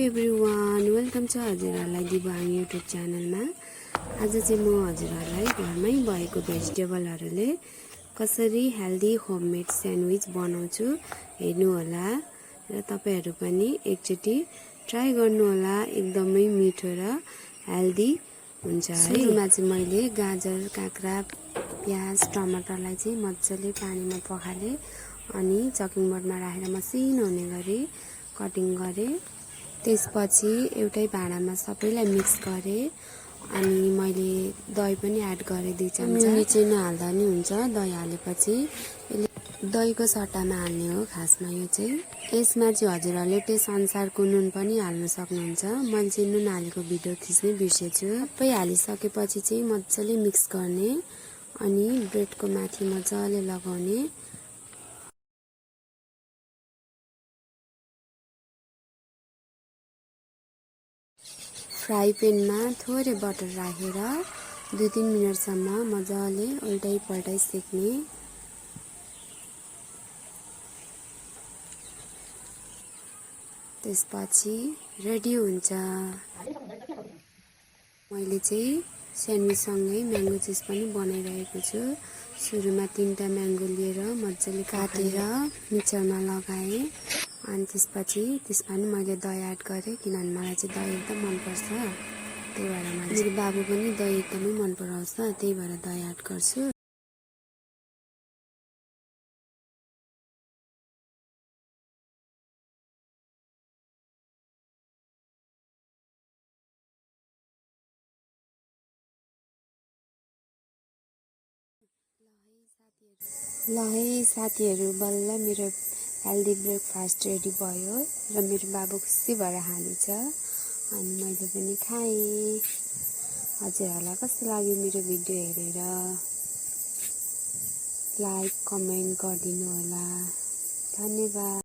Everyone, welcome छ हजुरहरूलाई Dibang YouTube च्यानलमा। आज चाहिँ म हजुरहरूलाई घरमै भएको भेजिटेबलहरूले कसरी हेल्दी होममेड स्यान्डविच बनाउँछु हेर्नु होला र तपाईहरु पनि एकचोटी ट्राई गर्नु होला। एकदमै मिठो र हेल्दी हुन्छ है। सुरुमा चाहिँ मैले गाजर, काँक्रा, प्याज, टमाटरलाई चाहिँ मजाले पानीमा पखाले अनि चपिङ बोर्डमा राखेर मसिनो हुने गरी कटिङ गरे। त्यसपछि एउटै भाँडामा सबैलाई मिक्स गरे अनि मैले दही पनि एड गरे 2 चम्चा। नुन चाहिँ नहाल्दा नि हुन्छ, दही हालेपछि। दहीको सट्टामा हाल्ने हो खासमा यो चाहिँ। यसमा चाहिँ हजुरहरूले टेस्ट अनुसारको नुन पनि हाल्न सक्नुहुन्छ। मैले चाहिँ नुन हालेको भिडियो खिच्नै बिर्सेछु। सबै हालिसकेपछि चाहिँ मजाले मिक्स गर्ने अनि ब्रेडको माथि मजाले लगाउने। फ्राई प्यानमा थोरै बटर राखेर 2-3 मिनेटसम्म मजाले उल्टाइ पल्टाइ सेक्ने। त्यसपछि रेडी हुन्छ। मैले चाहिँ स्यान्डविचसँगै म्याङ्गो चिज पनि बनाइरहेको छु। सुरुमा 3टा म्याङ्गो लिएर मजाले काटेर मिक्सरमा लगाएँ अनि त्यसपछि त्यसमा पनि मैले दही एड गरेँ किनभने मलाई चाहिँ दही एकदम मनपर्छ। त्यही भएर मेरो बाबु पनि दही एकदमै मन पराउँछ, त्यही भएर दही एड गर्छु। ल है साथीहरू, बल्ल मेरो हेल्दी ब्रेकफास्ट रेडी भयो र मेरो बाबु खुसी भएर खाँदैछ अनि मैले पनि खाएँ। हजुरहरूलाई कस्तो लाग्यो मेरो भिडियो हेरेर? लाइक कमेन्ट गरिदिनु होला। धन्यवाद।